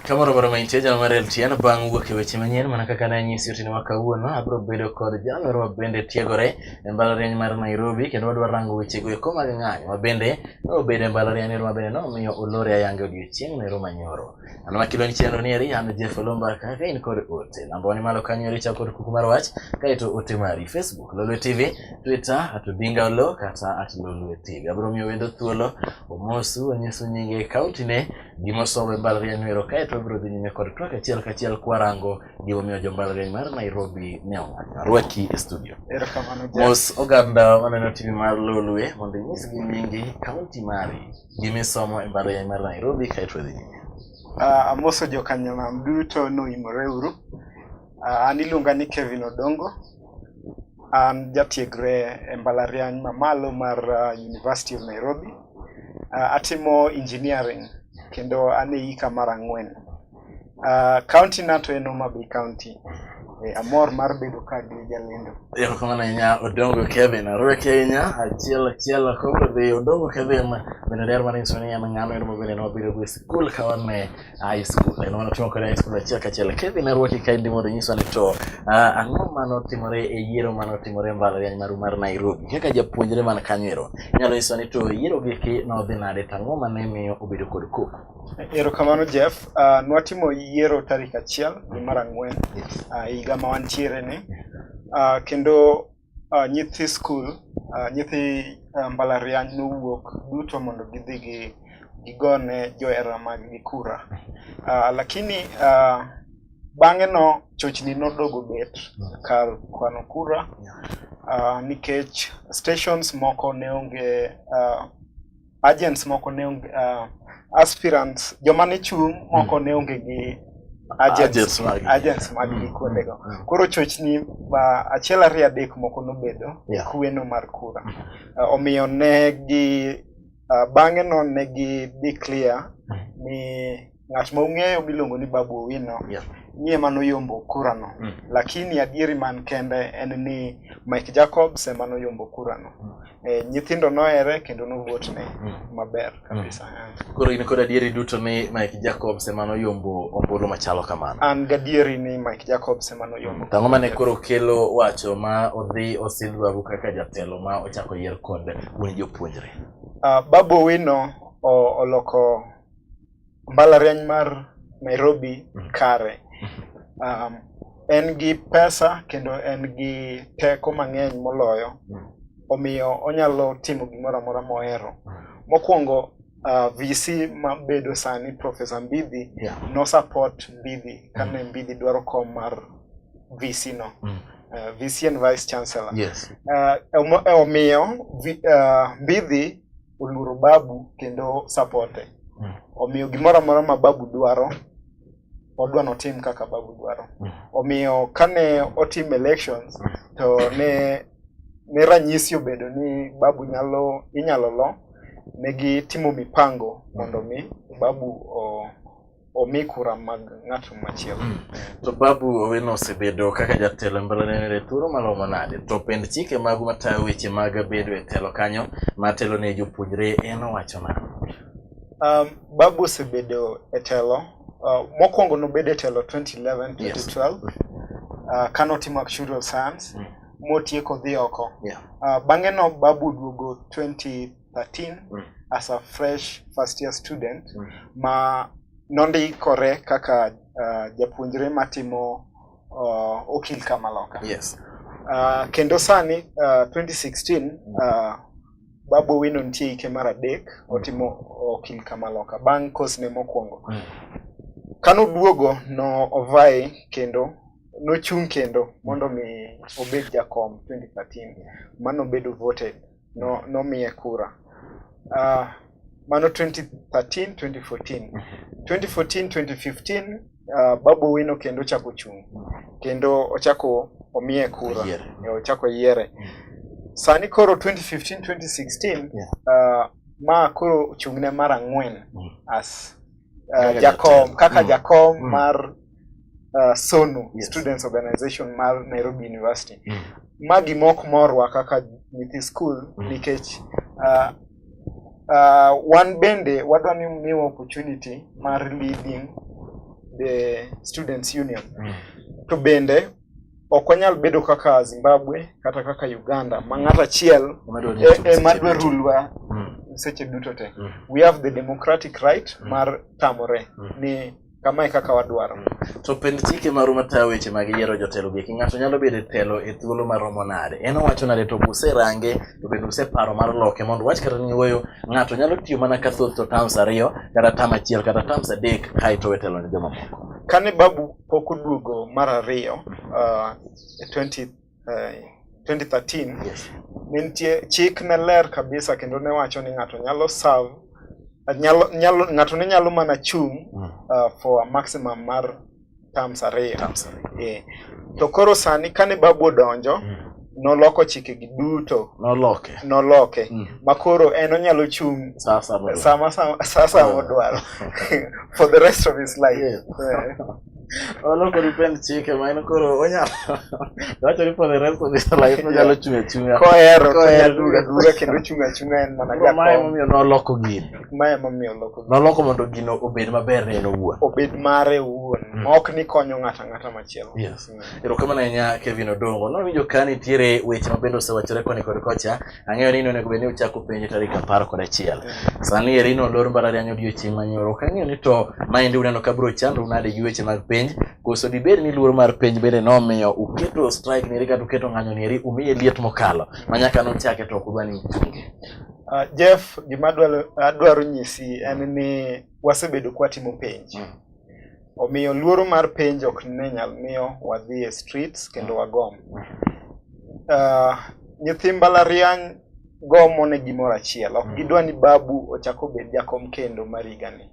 Kamoro moro ma intie jal mar LTN bang' wuok e weche manyien mana kaka ne anyisi otieno ma kawuono abiro bedo kod jalno ma bende tiegore e mbalariany mar Nairobi kendo wadwa rango wechego eko mag ng'anyo ma bende nobedo e mbalariany ero ma bende nomiyo olore ayanga odiochieng' nero manyoro. An makilo ni chenro ni eri an Jeff Olumba kaka in kod ote. Namba ni malo kanyo eri chako kod kuku mar wach kaeto ote mari Facebook Lolwe TV, Twitter @OdingaOlo kata @LolweTV. Abiro miyo wendo thuolo omosu onyisu nyinge kaunti ne gima osomo e mbalariany ero kaeto wabiro dhi nyime kod twak achiel kachiel kwarango gimomiyo jo mbalariany mar Nairobi ne ong'anyo. Arwaki e studio. Erokamano Jeff. Mos oganda maneno TV mar Lolwe mondo inyisgi nyingi, kaunti mari, gimisomo e mbalariany mar Nairobi kaeto wadhi nyime. Amoso jokanyanam duto noimore uru. An iluonga ni Kevin Odongo. An jatiegre e mbalariany mamalo mar University of Nairobi. Atimo engineering kendo an e hika mar 4. County na to en Homa Bay County. Amor mar bedo ka gi jalendo. Erokamano ahinya Odongo Kevin, arwaki ahinya achiel achiel koro dhi Odongo Kevin bende ler mar nyiso ni en ng'ano ero mabende nwabedo go e sikul ka wan e high school en mane kode high school achiel kachiel. Kevin arwaki kaendi mondo inyiswa ni to ang'o manotimore e yiero manotimore e mbalariany maru mar Nairobi kaka japuonjre man kanyo ero inyalo nyiswa ni to yiero giki nodhi nade to ang'o mane miyo obedo kod koko? Erokamano Jeff. Nwatimo yiero tarik 1 dwe mar 4 higa ma wantiere ni. Kendo nyithi skul, nyithi mbalariany nowuok duto mondo gidhi gigone johera mag gi kura. Lakini bang'e no chochni nodogo bet kar kwano kura nikech stations moko ne onge agents moko ne onge aspirants joma ne chung' moko ne onge gi agents agents mag gi kuondego. Koro chochni ba 1 2 3 moko nobedo kweno mar kura. Omiyo ne gi bang'e no ne gi declare ni ng'at ma ung'eyo miluongo ni Babu Owino ni ema noyombo kura no. Lakini adieri man kende en ni Mike Jacobs ema noyombo kura no. Nyithindo nohere kendo novote ne maber kabisa. Koro in kod adieri duto ni Mike Jacobs ema noyombo ombulu machalo kamano? An gadieri ni Mike Jacobs ema noyombo. To ang'o mane koro kelo wacho ma odhi osidh Babu kaka jatelo ma ochako yier kod un jopuonjre? Babu Owino oloko mbalariany mar Nairobi kare. En gi pesa kendo en gi teko mang'eny moloyo. Omiyo onyalo timo gimoro amora mohero. Mokwongo VC mabedo sani Professor Mbidhi no support Mbidhi kane Mbidhi dwaro kom mar VC no. VC and Vice Chancellor. Omiyo Mbidhi oluoro Babu kendo supporte. Omiyo gimoro amora ma Babu dwaro odwa notim kaka Babu dwaro. Omiyo kane otim elections to ne ranyisi obedo ni Babu inyalo lo, negi timo mipango mondo mi Babu omi kura mag ng'at machielo. To Babu Owino osebedo kaka jatelo e mbalariany e thuolo maromo nade? To pend chike magu matayo weche mag bedo e telo kanyo matelo ne jopuonjre en owacho nang'o? Babu osebedo e telo mokwongo nobedo e telo 2011 2012 kanotimo actuarial science motieko dhi oko. Bang'e no Babu oduogo 2013 as a fresh first year student ma nondikore kaka japuonjre matimo okil kamaloka. Kendo sani 2016 Babu Owino nitie hike mar 3 otimo okil kamaloka bang' course ne mokwongo. Kanoduogo no ovai kendo nochung' kendo mondo mi obed jakom 2013 manobedo voted nomiye kura. Mano 2013 2014 2014 2015 Babu Owino kendo ochako chung' kendo ochako omiye kura, ochako yiere. Sani koro 2015 2016 ma koro ochung'ne mar 4 as jakom kaka jakom mar SONU Students Organization mar Nairobi University. Ma gima ok morwa kaka nyithi skul nikech wan bende wadwa ni miwa opportunity mar leading the students union. To bende ok wanyal bedo kaka Zimbabwe kata kaka Uganda ma ng'ato achiel ema dwa rulwa seche duto te. We have the democratic right mar tamore ni kamae kaka wadwaro. To pend chike maru matayo weche mag yiero jotelo gi ng'ato nyalo bedo e telo e thuolo maromo nade? En owacho nade to userange to bende useparo mar loke mondo wach kata ni wuoyo ng'ato nyalo tiyo mana ka thoth to terms 2 kata term 1 kata terms 3 kaeto owe telo ne jomamoko. Kane Babu pok oduogo mar ariyo 2013, yes. Ne nitie chik ne ler kabisa kendo ne wacho ni ng'ato nyalo serve ng'ato ne nyalo mana chung' for a maximum mar terms 2. Yeah. To koro sani kane Babu odonjo, noloko chike gi duto. Noloke. Ma koro en onyalo chung' sa modwaro for the rest of his life. Yeah. Oloko depend chike ma en koro onyalo wacho ni for the rest of his life onyalo chung' achung'a. Kohero to onyalo duga duga kendo chung' achung'a en mana jakom. Mae emomiyo noloko gino. Mae emomiyo oloko gino. Noloko mondo gino obed maber ne en owuon. Obed mare owuon. Ma ok ni konyo ng'ato ang'ata machielo. Yes. Erokamano ahinya Kevin Odongo. Nawinjo ka nitiere weche ma bende osewachore koni kod kocha. Ang'eyo ni onego bed ni uchako penj tarik 11. Sani eri nolor mbalariany odiochieng' manyoro. Ok ang'eyo ni to maendi uneno ka biro chandou nade gi weche mag penj. Koso dibed ni luoro mar penj bende nomiyo uketo strike nieri kata uketo ng'anyo nieri umiye liet mokalo ma nyaka nuchake to ok udwa ni uchunge. Jeff, gima adwaro nyisi en ni wasebedo kwatimo penj. Omiyo luoro mar penj ok ne nyal miyo wadhi e streets kendo wagom. Nyithi mbalariany gomo ne gimoro achiel. Ok gidwa ni Babu ochak obed jakom kendo mar higani.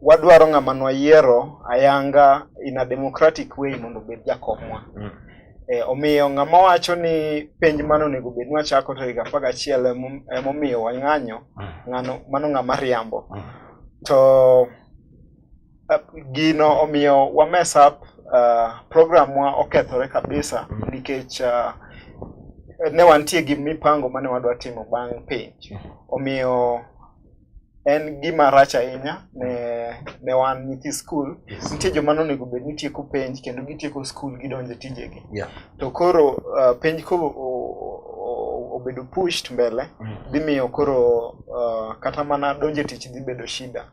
Wadwaro ng'ama nwayiero ayanga in a democratic way mondo obed jakomwa. Omiyo ng'ama wacho ni penj mane onego bed ni wachako tarik 11 emomiyo wang'anyo, ng'ano mano ng'ama riambo. To gino omiyo wa mess up program wa okethore kabisa nikech ne wantie gi mipango mane wadwa timo bang' penj. Omiyo en gima rach ahinya ne wan nyithi skul. Nitie joma nonego bed ni tieko penj kendo gitieko skul gidonjo e tijegi. To koro penj ko obedo pushed mbele dhi miyo koro kata mana donjo e tich dhi bedo shida.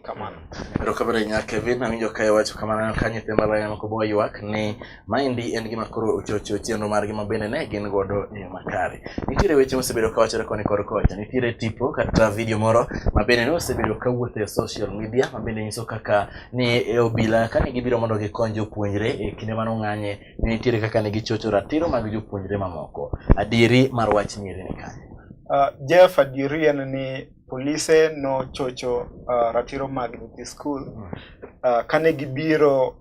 Kamano. Erokamano ahinya Kevin, awinjo ka iwacho kamano ka nyithind mbalariany moko bo ywak ni maendi en gima koro ochocho chenro margi ma bende ne gin godo e yo makare. Nitiere weche mosebedo ka wachore koni kod kocha, nitiere tipo kata video moro ma bende ne osebedo ka wuotho e social media ma bende nyiso kaka ni obila kane gibiro mondo gikony jopuonjre e kinde mane ong'anye ne nitiere kaka ne gichocho ratiro mag jopuonjre mamoko. Adieri mar wach ni eri ni kanye? Jeff, adieri en ni polise nochocho ratiro mag nyithi skul kane gibiro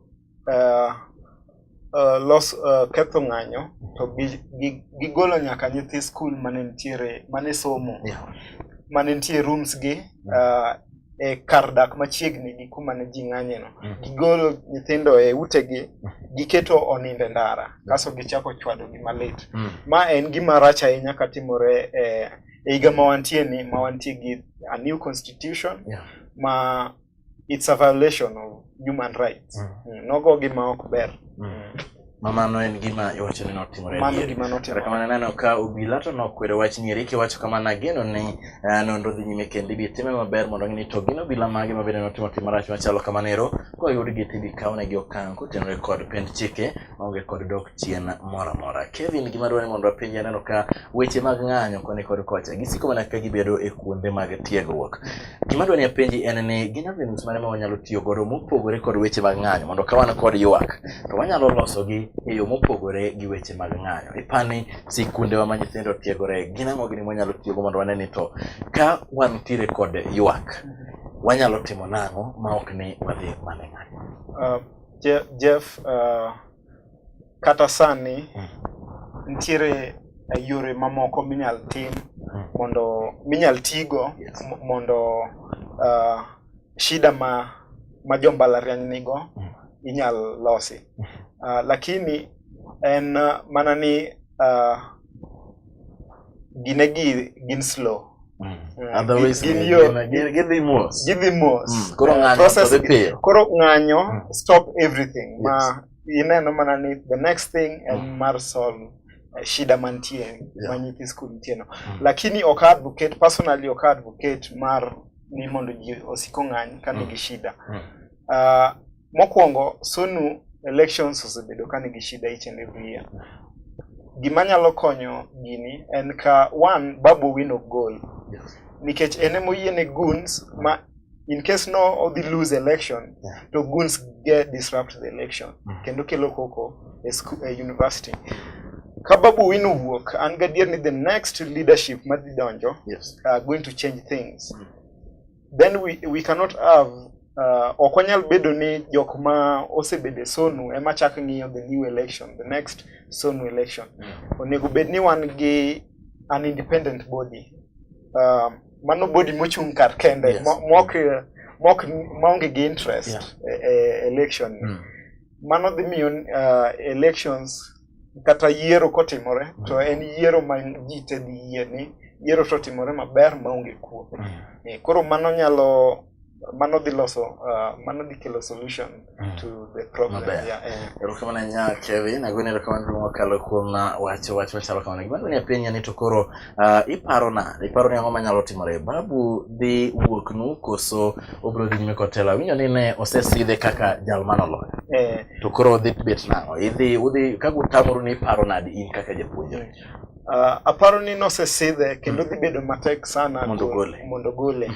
ketho ng'anyo to gigolo nyaka nyithi skul mane nitiere mane somo mane nitie rooms gi e kar dak machiegni gi kuma ne ji ng'anye no. Gigolo nyithindo e utegi, giketo onindo e ndara, kasto gichako chwado gi malit. Ma en gima rach ahinya katimore e higa ma wantie ni, ma wantie gi a new constitution ma it's a violation of human rights. Nogo gima ok ber. Mano en gima iwacho ni notimore. Mano gima notimore. Kata neno ka obila to nokwedo wach ni eri kiwacho kamano ageno ni nonro dhi nyime kendo ibi time maber mondo ng'i ni to gin obila mage ma bende notimo tim marach machalo kamano ero koyudgi to ibi kawnegi okang' kotenore kod pend chike maonge kod dok chien moro amora. Kevin, gima dwaro ni mondo wapenji aneno ka weche mag ng'anyo koni kod kocha gisiko mana ka gibedo e kuonde mag tiegruok. Gima dwaro ni apenji en ni gin avenues mane ma wanyalo tiyo godo mopogore kod weche mag ng'anyo mondo ka wan kod ywak to wanyalo losogi e yo mopogore gi weche mag ng'anyo. Ipani sikundewa ma nyithindo tiegore gin ang'o gini mwanyalo tiyogo mondo wane ni to ka wantiere kod ywak wanyalo timo nang'o ma ok ni wadhi mana e ng'anyo? Jeff, kata sani nitiere yore mamoko minyal tim mondo minyal tigo mondo shida ma jo mbalariany nigo inyal losi. Lakini en mana ni gine gi gin slow. Otherwise, Gin yo- gidhi mos. Gidhi mos. Koro ng'anyo Process to dhi piyo. Koro ng'anyo stop everything. Ma ineno mana ni the next thing en mar solve shida mantie ma nyithi skul nitie no. Lakini ok advocate personally, ok advocate mar ni mondo ji osik ong'any ka nigi shida. Mokwongo SONU elections osebedo ka nigi shida each and every year. Gima nyalo konyo gini en ka one Babu Owino gol nikech en ema oyiene goons ma in case no odhi lose election to goons get disrupt the election kendo kelo koko e, e university. Ka Babu Owino wuok, an gadier ni the next leadership madhi donjo are going to change things. Then we cannot have ok wanyal bedo ni jok ma osebedo e SONU ema chak ng'iyo the new election, the next SONU election. Onego bed ni wan gi an independent body. Mano body mochung' kar kende mok maonge gi interest e election. Mano dhi miyo elections kata yiero kotimore to en yiero ma ji te dhi yie ni yiero to otimore maber maonge kuo. Koro mano nyalo mano dhi loso mano dhi kelo solution to the problem. Maber. Yeah. Erokamano ahinya Kevin, agoni erokamano mokalo kuom wacho wach machalo kamano. Gima dwani apenja ni to koro iparo nade? Iparo ni ang'o manyalo timore? Babu dhi wuok nu koso obiro dhi nyime kotelo? Awinjo ni ne osesidhe kaka jal manoloyo. To koro odhi bet nang'o? Idhi udhi ka gutamoru ni iparo nade in kaka japuonjre? Aparo ni nosesidhe kendo dhi bedo matek sana Mondo gole. Mondo gole.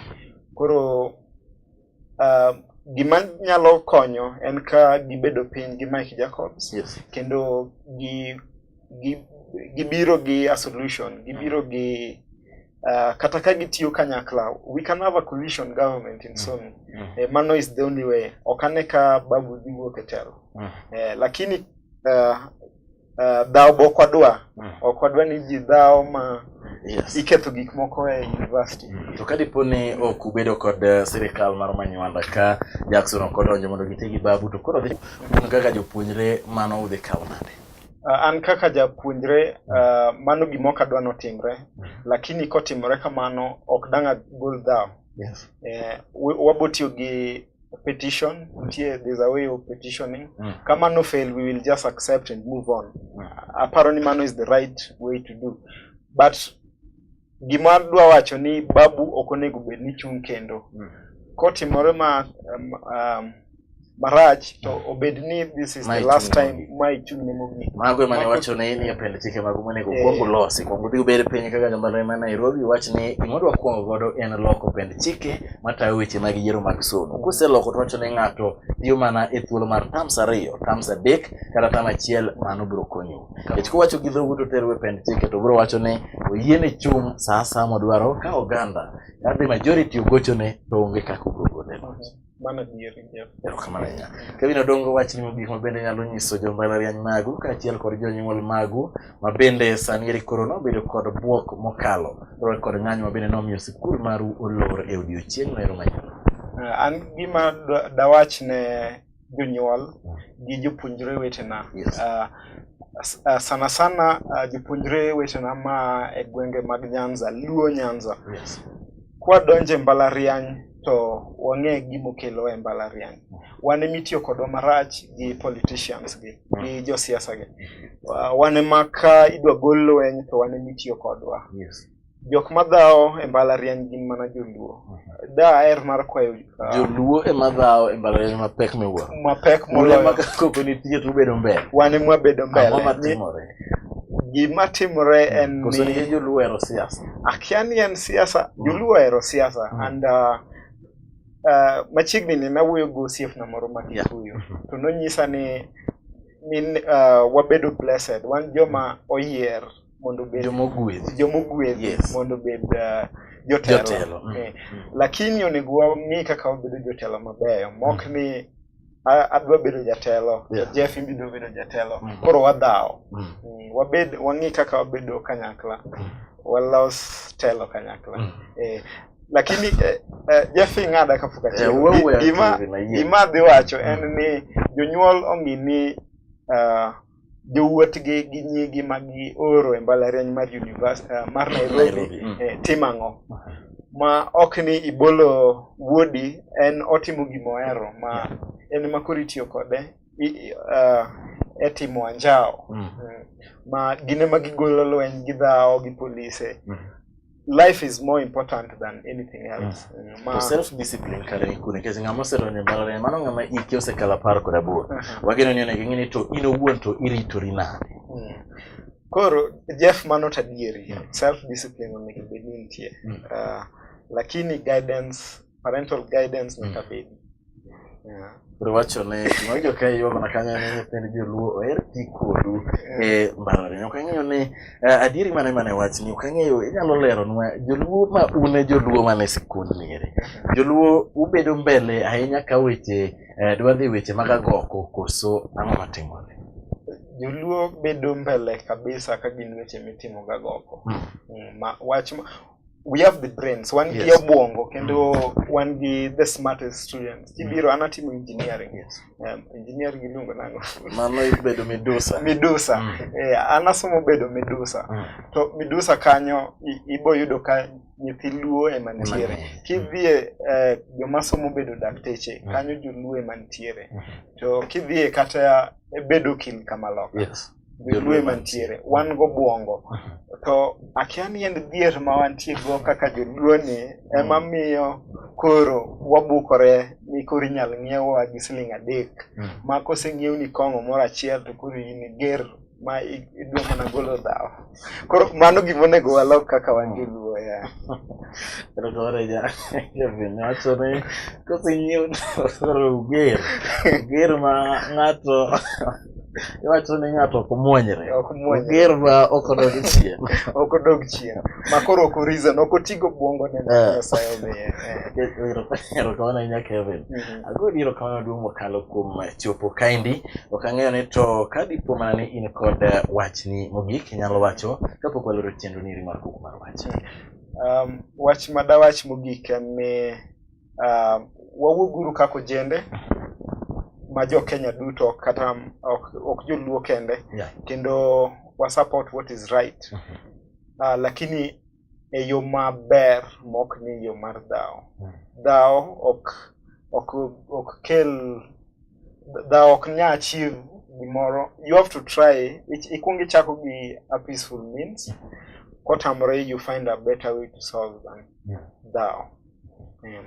Koro gima nyalo konyo en ka gibedo piny gi Mike Jacobs kendo gi gibiro gi a solution, gibiro gi kata ka gitiyo kanyakla, we can have a coalition government in SONU. Mano is the only way. Ok ane ka Babu dhi wuok e telo. Lakini dhawo be ok wadwa. Ok wadwa ni ji dhawo ma iketho gik moko e university. To ka dipo ni ok ubedo kod sirikal mar Manywanda ka Jackson ok odonjo mondo giti gi Babu to koro dhi un kaka jopuonjre mano udhi kawo nade? An kaka japuonjre mano gima ok adwa notimre, lakini kotimore kamano ok dang' agol dhawo. Wabo tiyo gi petition, nitie there's a way of petitioning. Ka mano fail, we will just accept and move on. Aparo ni mano is the right way to do. But gima adwa wacho ni Babu ok onego bed ni chung' kendo. Kotimore ma marach to obed ni this is Ma the last ichung' time mogik. ma ichung' ne mogik. Mago ema ne Mako- wacho ni ni e pend chike magu monego kuong ulosi. Kuong udhi ubed piny kaka jombalariany ma Nairobi wach ni gima udwa kuongo godo en loko pend chike matayo weche mag yiero mag somo. Kuseloko to wacho ni ng'ato tiyo mana e thuolo mar terms 2, terms 3 kata term 1 mano biro konyou. Nikech kowacho gi dhou to terou e pend chike to biro wacho ni oyiene chung' sa asaya modwaro ka oganda ka the majority ogochone to onge kaka obiro gole e loch. Mano adieri, Jeff. Erokamano ahinya. Kevin Odongo, wachni mogik ma bende nyalo nyiso jombalariany magu kaachiel kod jonyuol magu ma bende sani eri koro nobedo kod buok mokalo to kod ng'anyo ma bende nomiyo sikul maru olor e odiochieng' noero manyien. An gima dawach ne jonyuol gi jopuonjre wetena. Sana sana jopuonjre wetena ma e gwenge mag Nyanza, Luo Nyanza. Kwadonjo e mbalariany to wang'e gimokelo e mbalariany. Wan ema itiyo kodwa marach gi politicians gi, gi josiasa gi. Wan ema ka idwa gol lweny to wan ema itiyo kodwa. Jok madhawo e mbalariany gin mana joluo. Da aher mar kwayo Joluo ema dhawo e mbalariany mapek miwuoro. Mapek Un ema moloyo. ka koko nitie to ubedo mbele. Wan ema wabedo mbele. Ang'o matimore? Gima timore en Koso ni nikech joluo ohero siasa. Akia ni en siasa, joluo ohero siasa and machiegni ni nawuoyo gi osiepna moro ma Kikuyu to nonyisa ni wabedo blessed, wan joma oyier mondo obed Joma ogwedhi. Joma ogwedhi mondo obed jotelo. Jotelo. Lakini onego wang'i kaka wabedo jotelo mabeyo, mok ni adwa bedo jatelo, Jeff in bidwa bedo jatelo, koro wadhawo. Wabed wang'i kaka wabedo kanyakla, walos telo kanyakla. Lakini Jeff ing'ada kapok atieko. Wuoyo Gima Kevin, ayie. Gima adhi wacho en ni jonyuol ong'i ni Jowuotgi gi nyigi ma gioro e mbalariany mar mar Nairobi, Nairobi. Timo ang'o? Ma ok ni ibolo wuodi en otimo gima ohero ma en ema koro itiyo kode e timo anjawo. Ma gin ema gigolo lweny gidhawo gi polise. Life is more important than anything else. To self discipline kare ni kure nikech ng'ama osedonjo e mbalariany mano ng'ama hike osekalo 18. Wageno ni onego ing'e ni to in owuon to iritori nade. Koro Jeff, mano to adieri. Self discipline onego bed ni nitie. Lakini guidance, parental guidance nyaka bedi. Yeah. Koro wacho ne gima ka iywago na kanyo ni nyithind joluo oher ti kodu e mbalariany. Ok ang'eyo ni adieri mane mane wachni ok ang'eyo inyalo leronwa joluo ma un e joluo mane sikund niere. Joluo ubedo mbele ahinya ka weche dwa dhi weche mag agoko koso ang'o matimore? Joluo bedo mbele kabisa ka gin weche mitimo ga goko. Ma wach ma, we have the brains, wan gi obwongo kendo wan gi the smartest students. Kibiro an atimo engineering. Engineering iluongo nang'o? Mano ibedo midusa. Midusa. An asomo bedo midusa. To midusa kanyo ibo yudo ka nyithi luo ema nitiere. Kidhie joma somo bedo dakteche, kanyo joluo ema nitiere. To kidhie kata bedo okil kamaloka. Joluo ema nitiere. Wan gobwongo. To akia ni en dhier ma wantie go kaka joluo ni ema miyo koro wabukore ni koro inyal ng'iewa gi siling 3. Ma koseng'iewni kong'o moro achiel to koro in iger ma idwa mana golo dhawo. Koro mano gima onego walok kaka wan joluo. Yeah. Erokamano ja Kevin wacho ni koseng'iew to koro uger. Uger ma ng'ato iwacho ni ng'ato ok muonyre. Ok muonyre. Uger ma ok odog chien. Ok odog chien. Ma koro ok reason, ok otigo obwongo ne Nyasaye omiye. Erokamano ahinya Kevin. Agoni erokamano maduong' mokalo kuom chopo kaendi. Ok ang'eyo ni to ka dipo mana ni in kod wachni mogik inyalo wacho kapok waloro chenro ni mar kuku mar wach. Wach madawach mogik en ni wawuoguru kaka ojende ma jo Kenya duto kata ok joluo kende. Kendo wa support what is right. Lakini e yo maber mok ni yo mar dhawo. Dhawo ok kel dhawo ok nya achieve gimoro. You have to try. Ikuong ichako gi a peaceful means. Kotamore you find a better way to solve than dhawo.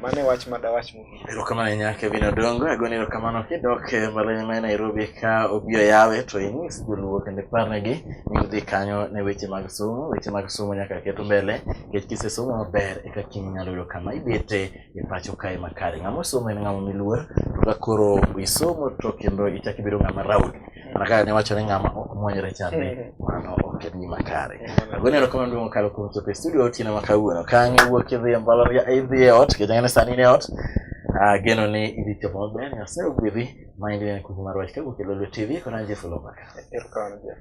Mano e wach madawach mogik. Erokamano ahinya Kevin Odongo, agoni erokamano kidok e mbalariany ma Nairobi ka obi oyawe to inyis joluo kendo iparnegi ni udhi kanyo ne weche mag somo, weche mag somo nyaka ket mbele nikech kisesomo maber eka kiny inyalo yudo kama ibete e pacho kae makare. Ng'ama osomo en ng'ama omi luor to ka koro isomo to kendo ichako ibedo ng'ama raudi mana kaka ne wacho ni ng'ama ok muonyre chande mano ok en gima kare. Agoni erokamano maduong' mokalo kuom chopo e studio otieno ma kawuono. Ka ang' iwuok idhi e mbalariany, idhi e ot, nikech ang'e ni sani in e ot. Ageno ni idhi chopo maber, Nyasaye ogwedhi. Maendi en kuku mar wach kawuok e Lolwe TV kod an Jeff Oloo Mbaka. Erokamano Jeff.